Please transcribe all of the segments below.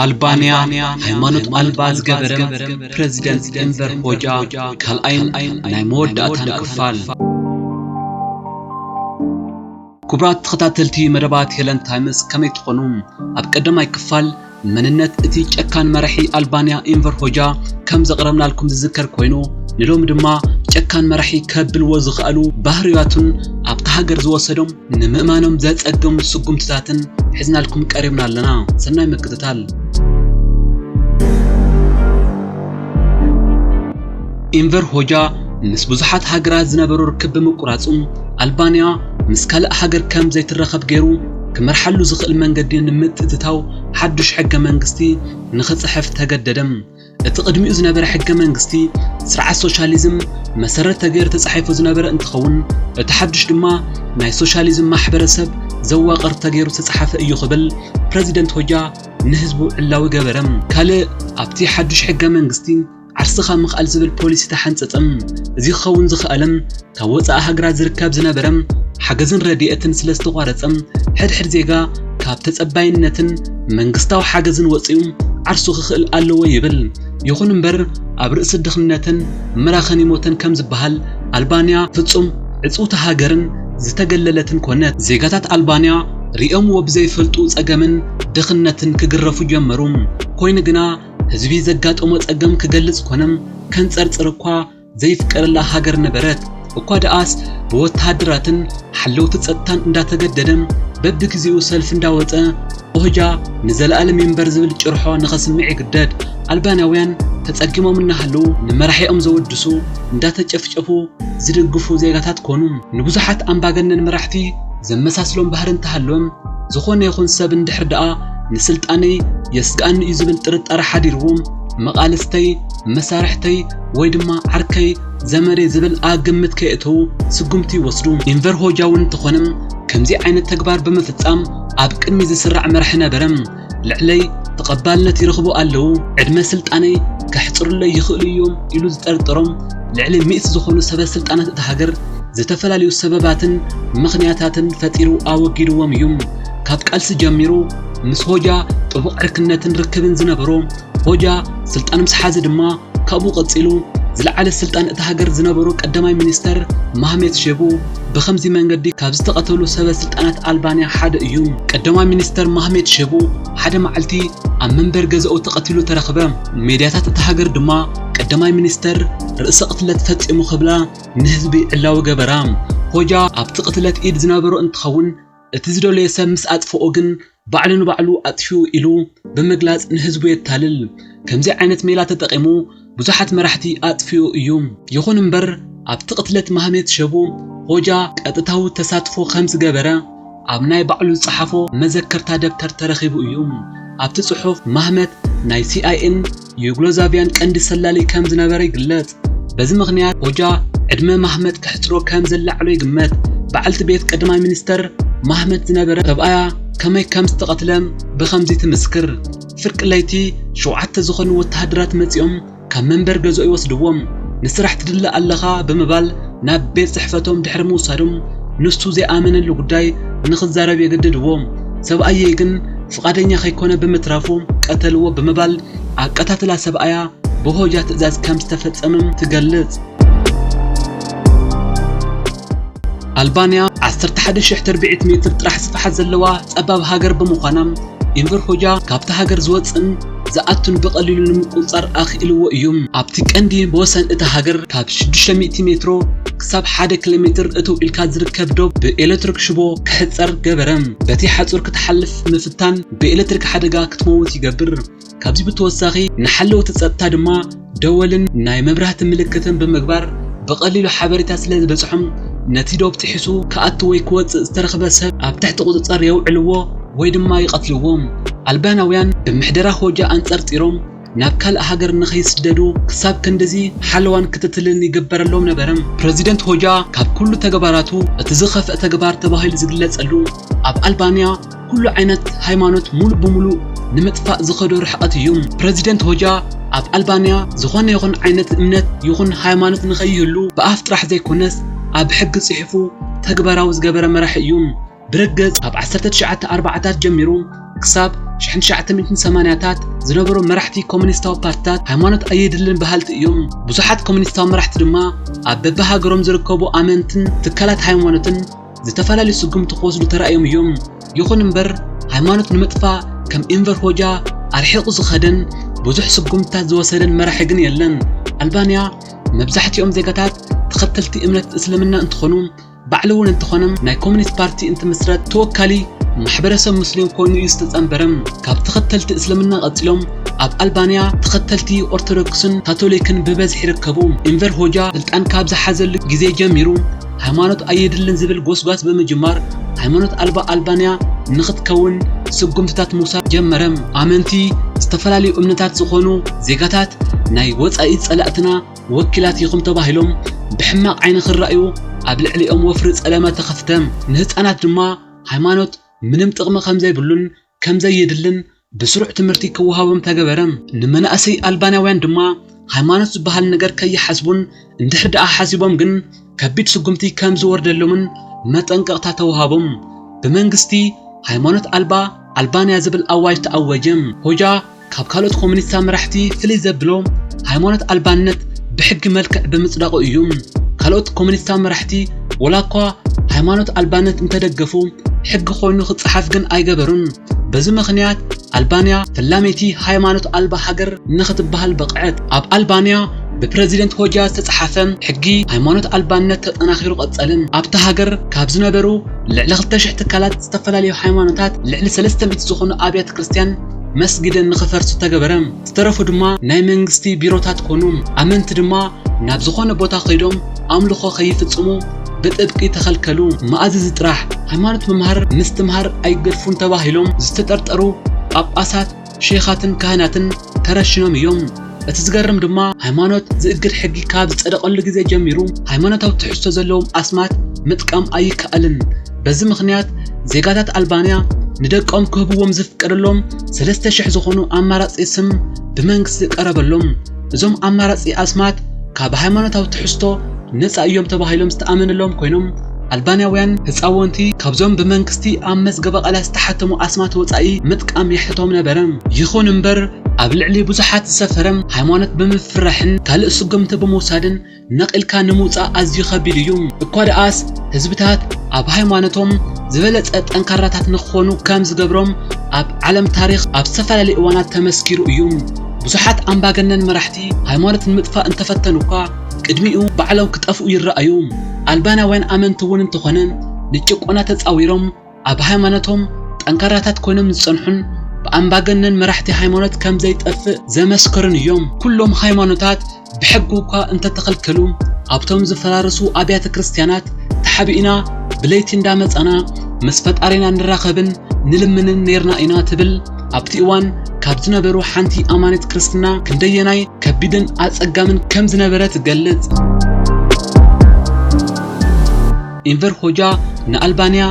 ኣልባንያ ሃይማኖት ኣልባ ዝገበረ ፕረዚደንት ኤንቨር ሆጃ ካልኣይን ናይ መወዳእታን ክፋል። ክቡራት ተኸታተልቲ መደባት ሄለን ታይምስ ከመይ ትኾኑ? ኣብ ቀዳማይ ክፋል መንነት እቲ ጨካን መራሒ ኣልባንያ ኢንቨር ሆጃ ከም ዘቕረብናልኩም ዝዝከር ኮይኑ፣ ንሎሚ ድማ ጨካን መራሒ ከብልዎ ዝኽኣሉ ባህርያቱን ኣብታ ሃገር ዝወሰዶም ንምእማኖም ዘጸግም ስጉምትታትን ሒዝናልኩም ቀሪብና ኣለና። ሰናይ ምክትታል። ኢንቨር ሆጃ ምስ ብዙሓት ሃገራት ዝነበሮ ርክብ ብምቁራጹ፣ ኣልባንያ ምስ ካልእ ሃገር ከም ዘይትራኸብ ገይሩ፣ ክመርሓሉ ዝኽእል መንገዲ ንምትእትታው ሓዱሽ ሕገ መንግስቲ ንኽጽሕፍ ተገደደ። እቲ ቅድሚኡ ዝነበረ ሕገ መንግስቲ ስርዓት ሶሻሊዝም መሰረት ተገይሩ ተጻሒፉ ዝነበረ እንትኸውን፣ እቲ ሓዱሽ ድማ ናይ ሶሻሊዝም ማሕበረሰብ ዘዋቕር ተገይሩ ዝተጻሓፈ እዩ ክብል ፕረዚደንት ሆጃ ንህዝቡ ዕላዊ ገበረ። ካልእ ኣብቲ ሓዱሽ ሕገ መንግስቲ ዓርስኻ ምኽኣል ዝብል ፖሊሲ ተሓንጸጸ። እዚ ክኸውን ዝኸኣለ ካብ ወጻኢ ሃገራት ዝርከብ ዝነበረ ሓገዝን ረድኤትን ስለ ዝተቋረጸ፣ ሕድሕድ ዜጋ ካብ ተጸባይነትን መንግስታዊ ሓገዝን ወጺኡ ዓርሱ ክኽእል ኣለዎ ይብል። ይኹን እምበር፣ ኣብ ርእሲ ድኽነትን ምራኽን ይሞተን ከም ዝበሃል፣ ኣልባንያ ፍጹም ዕጽውቲ ሃገርን ዝተገለለትን ኮነት። ዜጋታት ኣልባንያ ሪኦምዎ ብዘይፈልጡ ጸገምን ድኽነትን ክግረፉ ጀመሩ። ኮይኑ ግና፣ ህዝቢ ዘጋጠሞ ጸገም ክገልጽ ኮነ ከንጸርጽር እኳ ዘይፍቀደላ ሃገር ነበረት። እኳ ደኣስ ብወተሃደራትን ሓለውቲ ጸጥታን እንዳተገደደ፣ በብግዜኡ ሰልፊ እንዳወጸ፣ ኦህጃ ንዘለኣለም ይንበር ዝብል ጭርሖ ንኸስምዕ ይግደድ። ኣልባንያውያን ተጸጊሞም እናሃለዉ፣ ንመራሒኦም ዘወድሱ፣ እንዳተጨፍጨፉ ዝድግፉ ዜጋታት ኮኑ። ንብዙሓት ኣምባገነን መራሕቲ ዘመሳስሎም ባህሪ እንተሃለወም፣ ዝኾነ ይኹን ሰብ እንድሕር ደኣ ንስልጣነይ የስግኣኒ እዩ ዝብል ጥርጣረ ሓዲርዎም፣ መቓልስተይ፣ መሳርሕተይ ወይ ድማ ዓርከይ፣ ዘመደይ ዝብል ኣብ ግምት ከየእተዉ ስጉምቲ ይወስዱ። ኢንቨር ሆጃ እውን እንተኾነ ከምዚ ዓይነት ተግባር ብምፍጻም ኣብ ቅድሚ ዝስራዕ መራሒ ነበረ። ልዕለይ ተቐባልነት ይረኽቡ ኣለዉ፣ ዕድመ ስልጣነይ ከሕጽሩለይ ይኽእሉ እዮም ኢሉ ዝጠርጠሮም ልዕሊ ሚእቲ ዝኾኑ ሰበ ስልጣናት እታ ሃገር ዝተፈላለዩ ሰበባትን ምኽንያታትን ፈጢሩ ኣወጊድዎም እዩ። ካብ ቃልሲ ጀሚሩ ምስ ሆጃ ጥቡቕ ዕርክነትን ርክብን ዝነበሮ፣ ሆጃ ስልጣን ምስ ሓዘ ድማ ካብኡ ቀጺሉ ዝለዓለ ስልጣን እታ ሃገር ዝነበሩ ቀዳማይ ሚኒስተር ማህሜት ሼቡ ብኸምዚ መንገዲ ካብ ዝተቐተሉ ሰበ ስልጣናት ኣልባንያ ሓደ እዩ። ቀዳማይ ሚኒስተር ማህሜት ሼቡ ሓደ መዓልቲ ኣብ መንበር ገዛኡ ተቐቲሉ ተረኽበ። ሜድያታት እታ ሃገር ድማ ቀዳማይ ሚኒስተር ርእሰ ቅትለት ፈጺሙ ክብላ ንህዝቢ ዕላዊ ገበራ። ሆጃ ኣብቲ ቅትለት ኢድ ዝነበሮ እንትኸውን፣ እቲ ዝደለዮ ሰብ ምስ ኣጥፍኦ ግን ባዕሉ ንባዕሉ ኣጥፊኡ ኢሉ ብምግላጽ ንህዝቡ የታልል። ከምዚ ዓይነት ሜላ ተጠቒሙ ብዙሓት መራሕቲ ኣጥፊኡ እዩ። ይኹን እምበር ኣብቲ ቅትለት ማህሜት ሸቡ ሆጃ ቀጥታዊ ተሳትፎ ከም ዝገበረ ኣብ ናይ ባዕሉ ዝጸሓፎ መዘከርታ ደብተር ተረኺቡ እዩ። ኣብቲ ጽሑፍ ማህመት ናይ ሲኣይኤን ዩጎዝላቭያን ቀንዲ ሰላሊ ከም ዝነበረ ይግለጽ። በዚ ምኽንያት ሆጃ ዕድመ ማህመት ከሕጽሮ ከም ዘላዕሎ ይግመት። በዓልቲ ቤት ቀዳማይ ሚኒስተር ማህመት ዝነበረ ሰብኣያ ከመይ ከም ዝተቐትለ ብኸምዚ ትምስክር። ፍርቂ ለይቲ ሸውዓተ ዝኾኑ ወተሃደራት መጺኦም ካብ መንበር ገዝኡ ይወስድዎም። ንስራሕ ትድለ ኣለኻ ብምባል ናብ ቤት ጽሕፈቶም ድሕሪ ምውሳዶም፣ ንሱ ዘይኣመነሉ ጉዳይ ንኽዛረብ የገድድዎ። ሰብኣየይ ግን ፍቓደኛ ከይኮነ ብምትራፉ ቀተልዎ ብምባል ኣቀታትላ ሰብኣያ ብሆጃ ትእዛዝ ከም ዝተፈጸመም ትገልጽ። ኣልባንያ ዓሰርተ ሓደ ሽሕ ትርብዒት ሜትር ጥራሕ ስፍሓት ዘለዋ ጸባብ ሃገር ብምዃና፣ ኢንቨር ሆጃ ካብታ ሃገር ዝወጽእን ዝኣቱን ብቐሊሉ ንምቁጽጻር ኣኽኢልዎ እዩ። ኣብቲ ቀንዲ ብወሰን እታ ሃገር ካብ ሽዱሽተ ሚእቲ ሜትሮ ክሳብ ሓደ ኪሎ ሜትር እትው ኢልካ ዝርከብ ዶብ ብኤሌክትሪክ ሽቦ ክሕጸር ገበረ። በቲ ሓጹር ክትሓልፍ ምፍታን ብኤሌክትሪክ ሓደጋ ክትመውት ይገብር። ካብዚ ብተወሳኺ ንሓለውቲ ጸጥታ ድማ ደወልን ናይ መብራህቲ ምልክትን ብምግባር ብቐሊሉ ሓበሬታ ስለ ዝበጽሖም፣ ነቲ ዶብ ጥሒሱ ክኣቱ ወይ ክወጽእ ዝተረኽበ ሰብ ኣብ ትሕቲ ቁጽጽር የውዕልዎ ወይ ድማ ይቐትልዎ። ኣልባናውያን ብምሕደራ ሆጃ ኣንጸርጢሮም ናብ ካልእ ሃገር ንኸይስደዱ ክሳብ ክንድዚ ሓለዋን ክትትልን ይግበረሎም ነበረ። ፕረዚደንት ሆጃ ካብ ኩሉ ተግባራቱ እቲ ዝኸፍአ ተግባር ተባሂሉ ዝግለጸሉ ኣብ ኣልባንያ ኩሉ ዓይነት ሃይማኖት ሙሉእ ብሙሉእ ንምጥፋእ ዝኸዶ ርሕቐት እዩ። ፕረዚደንት ሆጃ ኣብ ኣልባንያ ዝኾነ ይኹን ዓይነት እምነት ይኹን ሃይማኖት ንኸይህሉ ብኣፍ ጥራሕ ዘይኮነስ ኣብ ሕጊ ጽሒፉ ተግባራዊ ዝገበረ መራሒ እዩ። ብረገጽ ካብ ዓሰርተ ትሽዓተ ኣርባዓታት ጀሚሩ ክሳብ ሽሕን ትሽዓተ ሚእትን ሰማንያታት ዝነበሩ መራሕቲ ኮሙኒስታዊ ፓርትታት ሃይማኖት ኣየድልን በሃልቲ እዮም። ብዙሓት ኮሙኒስታዊ መራሕቲ ድማ ኣብ በብሃገሮም ዝርከቡ ኣመንትን ትካላት ሃይማኖትን ዝተፈላለዩ ስጉምቲ ክወስዱ ተራእዮም እዮም። ይኹን እምበር፣ ሃይማኖት ንምጥፋእ ከም ኢንቨር ሆጃ ኣርሒቑ ዝኸደን ብዙሕ ስጉምትታት ዝወሰደን መራሒ ግን የለን። ኣልባንያ መብዛሕትኦም ዜጋታት ተኸተልቲ እምነት እስልምና እንትኾኑ፣ ባዕሉ እውን እንተኾነ ናይ ኮሙኒስት ፓርቲ እንትምስረት ተወካሊ ማሕበረሰብ ሙስሊም ኮይኑ እዩ ዝተጸንበረ። ካብ ተኸተልቲ እስልምና ቀጺሎም ኣብ ኣልባንያ ተኸተልቲ ኦርቶዶክስን ካቶሊክን ብበዝሒ ይርከቡ። ኢንቨር ሆጃ ስልጣን ካብ ዝሓዘሉ ግዜ ጀሚሩ ሃይማኖት ኣየድልን ዝብል ጎስጓስ ብምጅማር ሃይማኖት ኣልባ ኣልባንያ ንኽትከውን ስጉምትታት ምውሳድ ጀመረ። ኣመንቲ ዝተፈላለዩ እምነታት ዝኾኑ ዜጋታት ናይ ወጻኢ ጸላእትና ወኪላት ኢኹም ተባሂሎም ብሕማቕ ዓይኒ ክረኣዩ ኣብ ልዕሊኦም ወፍሪ ጸለመ ተኸፍተ። ንህጻናት ድማ ሃይማኖት ምንም ጥቕሚ ከም ዘይብሉን ከም ዘየድልን ብስሩዕ ትምህርቲ ክወሃቦም ተገበረ። ንመናእሰይ ኣልባንያውያን ድማ ሃይማኖት ዝበሃል ነገር ከይሓስቡን እንድሕር ደኣ ሓሲቦም ግን ከቢድ ስጉምቲ ከም ዝወርደሎምን መጠንቀቕታ ተወሃቦም። ብመንግስቲ ሃይማኖት ኣልባ ኣልባንያ ዝብል ኣዋጅ ተኣወጀ። ሆጃ ካብ ካልኦት ኮሙኒስታ መራሕቲ ፍልይ ዘብሎ ሃይማኖት ኣልባነት ብሕጊ መልክዕ ብምጽዳቑ እዩ። ካልኦት ኮሙኒስታ መራሕቲ ወላ እኳ ሃይማኖት ኣልባነት እንተደገፉ ሕጊ ኮይኑ ክጸሓፍ ግን ኣይገበሩን። በዚ ምኽንያት ኣልባንያ ፈላመይቲ ሃይማኖት ኣልባ ሃገር ንኽትበሃል በቕዐት። ኣብ ኣልባንያ ብፕረዚደንት ሆጃ ዝተጸሓፈ ሕጊ ሃይማኖት ኣልባነት ተጠናኺሩ ቀጸለ። ኣብታ ሃገር ካብ ዝነበሩ ልዕሊ ክልተ ሽሕ ትካላት ዝተፈላለዩ ሃይማኖታት ልዕሊ ሰለስተ ሚእቲ ዝኾኑ ኣብያተ ክርስቲያን መስጊድን ንኽፈርሱ ተገበረ። ዝተረፉ ድማ ናይ መንግስቲ ቢሮታት ኮኑ። ኣመንቲ ድማ ናብ ዝኾነ ቦታ ከይዶም ኣምልኾ ከይፍጽሙ ብጥብቂ ተኸልከሉ። መኣዝዚ ጥራሕ ሃይማኖት ምምሃር ምስትምሃር ኣይገድፉን ተባሂሎም ዝተጠርጠሩ ጳጳሳት፣ ሼኻትን ካህናትን ተረሽኖም እዮም። እቲ ዝገርም ድማ ሃይማኖት ዝእግድ ሕጊ ካብ ዝጸደቐሉ ግዜ ጀሚሩ ሃይማኖታዊ ትሕዝቶ ዘለዎም ኣስማት ምጥቃም ኣይከኣልን። በዚ ምኽንያት ዜጋታት ኣልባንያ ንደቆም ክህብዎም ዝፍቀደሎም ሰለስተ ሽሕ ዝኾኑ ኣማራጺ ስም ብመንግስቲ ቀረበሎም። እዞም ኣማራጺ ኣስማት ካብ ሃይማኖታዊ ትሕዝቶ ነጻ እዮም ተባሂሎም ዝተኣመነሎም ኮይኖም፣ ኣልባንያውያን ህጻውንቲ ካብዞም ብመንግስቲ ኣብ መዝገበ ቃላት ዝተሓተሙ ኣስማት ወጻኢ ምጥቃም የሕትቶም ነበረ። ይኹን እምበር፣ ኣብ ልዕሊ ብዙሓት ዝሰፈረ ሃይማኖት ብምፍራሕን ካልእ ስጉምቲ ብምውሳድን ነቒልካ ንምውጻእ ኣዝዩ ከቢድ እዩ። እኳ ደኣስ ህዝብታት ኣብ ሃይማኖቶም ዝበለጸ ጠንካራታት ንክኾኑ ከም ዝገብሮም ኣብ ዓለም ታሪኽ ኣብ ዝተፈላለዩ እዋናት ተመስኪሩ እዩ። ብዙሓት ኣምባገነን መራሕቲ ሃይማኖት ንምጥፋእ እንተፈተኑ እኳ ቅድሚኡ ባዕሎም ክጠፍኡ ይረኣዩ። ኣልባናውያን ኣመንቲ እውን እንተኾነ ንጭቆና ተጻዊሮም ኣብ ሃይማኖቶም ጠንካራታት ኮይኖም ዝጸንሑን ብኣምባገነን መራሕቲ ሃይማኖት ከም ዘይጠፍእ ዘመስከሩን እዮም። ኩሎም ሃይማኖታት ብሕጊ እኳ እንተተኸልከሉ ኣብቶም ዝፈራረሱ ኣብያተ ክርስቲያናት ተሓቢእና ብለይቲ እንዳመጻና ምስ ፈጣሪና ንራኸብን ንልምንን ነይርና ኢና ትብል ኣብቲ እዋን ካብ ዝነበሩ ሓንቲ ኣማኒት ክርስትና ክንደየናይ ከቢድን ኣጸጋምን ከም ዝነበረ ትገልጽ። ኢንቨር ሆጃ ንኣልባንያ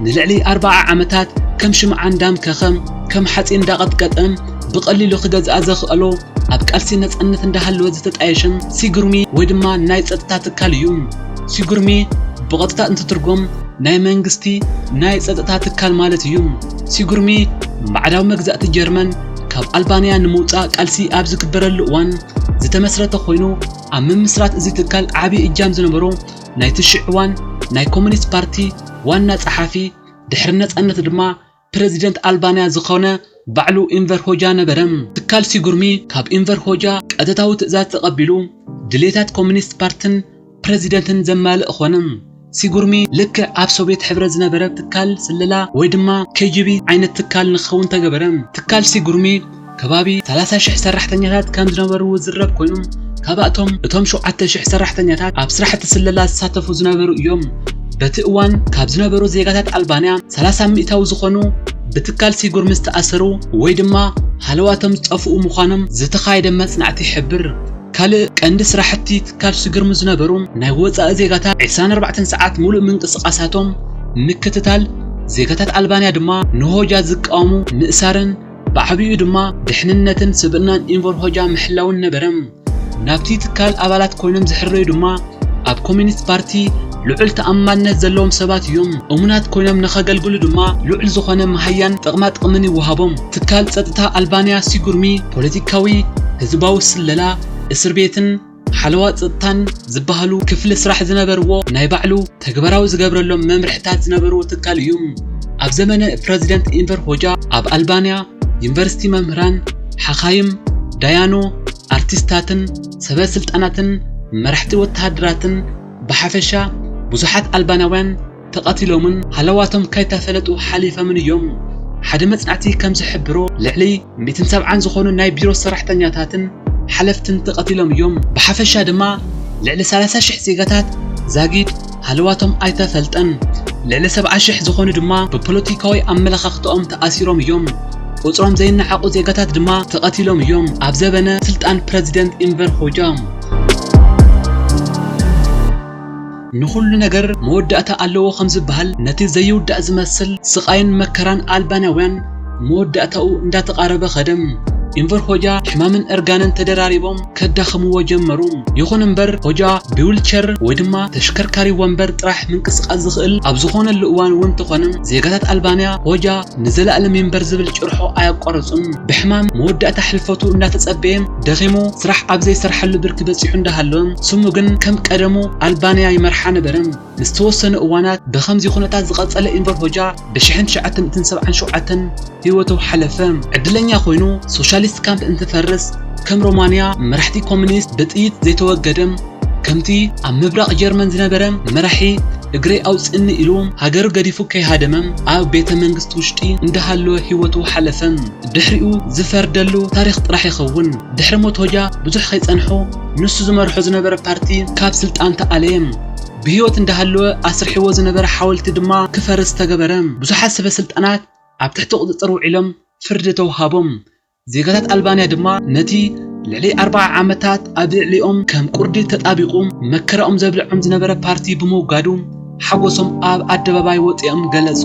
ንልዕሊ ኣርብዓ ዓመታት ከም ሽምዓ እንዳምከኸ ከም ሓጺን እንዳቐጥቀጠ ብቐሊሉ ክገዝኣ ዘኽእሎ ኣብ ቃልሲ ነጻነት እንዳሃለወ ዝተጣየሸ ሲጉርሚ ወይ ድማ ናይ ጸጥታ ትካል እዩ። ሲጉርሚ ብቐጥታ እንትትርጎም ናይ መንግስቲ ናይ ጸጥታ ትካል ማለት እዩ። ሲጉርሚ ባዕዳዊ መግዛእቲ ጀርመን ካብ ኣልባንያ ንምውጻእ ቃልሲ ኣብ ዝግበረሉ እዋን ዝተመስረተ ኮይኑ ኣብ ምምስራት እዚ ትካል ዓቢ እጃም ዝነበሮ ናይ ትሽዕዋን ናይ ኮሙኒስት ፓርቲ ዋና ጸሓፊ ድሕሪ ነጻነት ድማ ፕረዚደንት ኣልባንያ ዝኾነ ባዕሉ ኢንቨር ሆጃ ነበረ። ትካል ሲጉርሚ ካብ ኢንቨር ሆጃ ቀጥታዊ ትእዛዝ ተቐቢሉ ድሌታት ኮሙኒስት ፓርትን ፕረዚደንትን ዘማልእ ኾነ። ሲጉርሚ ልክዕ ኣብ ሶቪየት ሕብረት ዝነበረ ትካል ስለላ ወይ ድማ ኬ ጂ ቢ ዓይነት ትካል ንክኸውን ተገበረ። ትካል ሲጉርሚ ከባቢ ሰላሳ ሽሕ ሰራሕተኛታት ከም ዝነበርዎ ዝረብ ኮይኑ ካብኣቶም እቶም ሸውዓተ ሽሕ ሰራሕተኛታት ኣብ ስራሕቲ ስለላ ዝሳተፉ ዝነበሩ እዮም። በቲ እዋን ካብ ዝነበሩ ዜጋታት ኣልባንያ ሰላሳ ሚእታዊ ዝኾኑ ብትካል ሲጉርሚ ዝተኣሰሩ ወይ ድማ ሃለዋቶም ዝጠፍኡ ምዃኖም ዝተኻየደ መጽናዕቲ ይሕብር። ካልእ ቀንዲ ስራሕቲ ትካል ሲጉርሚ ዝነበሩ ናይ ወጻኢ ዜጋታት ዕስራን ኣርባዕተን ሰዓት ሙሉእ ምንቅስቓሳቶም ምክትታል፣ ዜጋታት ኣልባንያ ድማ ንሆጃ ዝቃወሙ ምእሳርን ብዓቢኡ ድማ ድሕንነትን ስብእናን ኢንቨር ሆጃ ምሕላውን ነበረ። ናብቲ ትካል ኣባላት ኮይኖም ዝሕረዩ ድማ ኣብ ኮሚኒስት ፓርቲ ልዑል ተኣማንነት ዘለዎም ሰባት እዮም። እሙናት ኮይኖም ንኸገልግሉ ድማ ልዑል ዝኾነ መሃያን ጥቕማ ጥቕምን ይወሃቦም። ትካል ጸጥታ ኣልባንያ ሲጉርሚ ፖለቲካዊ፣ ህዝባዊ ስለላ፣ እስር ቤትን ሓለዋ ጸጥታን ዝበሃሉ ክፍሊ ስራሕ ዝነበርዎ ናይ ባዕሉ ተግባራዊ ዝገብረሎም መምርሕታት ዝነበርዎ ትካል እዩ። ኣብ ዘመነ ፕረዚደንት ኢንቨር ሆጃ ኣብ ኣልባንያ ዩኒቨርሲቲ መምህራን፣ ሓኻይም፣ ዳያኑ፣ ኣርቲስታትን ሰበ ስልጣናትን መራሕቲ ወተሃደራትን ብሓፈሻ ብዙሓት ኣልባናውያን ተቐቲሎምን ሃለዋቶም ከይተፈለጡ ሓሊፎምን እዮም። ሓደ መጽናዕቲ ከም ዝሕብሮ ልዕሊ ሚእትን ሰብዓን ዝኾኑ ናይ ቢሮ ሰራሕተኛታትን ሓለፍትን ተቐቲሎም እዮም። ብሓፈሻ ድማ ልዕሊ ሰላሳ ሽሕ ዜጋታት ዛጊድ ሃለዋቶም ኣይተፈልጠን። ልዕሊ ሰብዓ ሽሕ ዝኾኑ ድማ ብፖለቲካዊ ኣመለኻኽታኦም ተኣሲሮም እዮም። ቁጽሮም ዘይነዓቑ ዜጋታት ድማ ተቐቲሎም እዮም። ኣብ ዘበነ ስልጣን ፕረዚደንት ኢንቨር ሆጃ ንኹሉ ነገር መወዳእታ ኣለዎ ከም ዝበሃል፣ ነቲ ዘይውዳእ ዝመስል ስቓይን መከራን ኣልባናውያን መወዳእታኡ እንዳተቓረበ ኸደ። ኢንቨር ሆጃ ሕማምን እርጋንን ተደራሪቦም ከዳኽምዎ ጀመሩ። ይኹን እምበር ሆጃ ብዊልቸር ወይ ድማ ተሽከርካሪ ወንበር ጥራሕ ምንቅስቓስ ዝኽእል ኣብ ዝኾነሉ እዋን እውን እንተኾነ፣ ዜጋታት ኣልባንያ ሆጃ ንዘለኣለም ይንበር ዝብል ጭርሖ ኣያቋረጹን። ብሕማም መወዳእታ ሕልፈቱ እንዳተጸበየ፣ ደኺሙ ስራሕ ኣብ ዘይሰርሓሉ ብርኪ በጺሑ እንዳሃለወ፣ ስሙ ግን ከም ቀደሙ ኣልባንያ ይመርሓ ነበረ። ንዝተወሰኑ እዋናት ብኸምዚ ኩነታት ዝቐጸለ ኢንቨር ሆጃ ብሽሕን ትሽዓተ ሚእትን ሰብዓን ሸውዓተን ህይወቱ ሓለፈ። ዕድለኛ ኮይኑ ሶሻሊስት ካምፕ እንትፈርስ ከም ሮማንያ መራሕቲ ኮሙኒስት ብጥይት ዘይተወገደ፣ ከምቲ ኣብ ምብራቕ ጀርመን ዝነበረ መራሒ እግረይ ኣውጽእኒ ኢሉ ሃገሩ ገዲፉ ከይሃደመ ኣብ ቤተ መንግስቲ ውሽጢ እንዳሃለወ ህይወቱ ሓለፈ። ድሕሪኡ ዝፈርደሉ ታሪኽ ጥራሕ ይኸውን። ድሕሪ ሞት ሆጃ ብዙሕ ከይጸንሑ ንሱ ዝመርሖ ዝነበረ ፓርቲ ካብ ስልጣን ተኣለየ። ብህይወት እንዳሃለወ ኣስርሕዎ ዝነበረ ሓወልቲ ድማ ክፈርስ ተገበረ። ብዙሓት ሰበ ስልጣናት ኣብ ትሕቲ ቁጽጽር ውዒሎም ፍርዲ ተውሃቦም። ዜጋታት ኣልባንያ ድማ ነቲ ልዕሊ ኣርብዓ ዓመታት ኣብ ልዕሊኦም ከም ቁርዲ ተጣቢቑ መከራኦም ዘብልዖም ዝነበረ ፓርቲ ብምውጋዱ ሓጎሶም ኣብ ኣደባባይ ወጺኦም ገለጹ።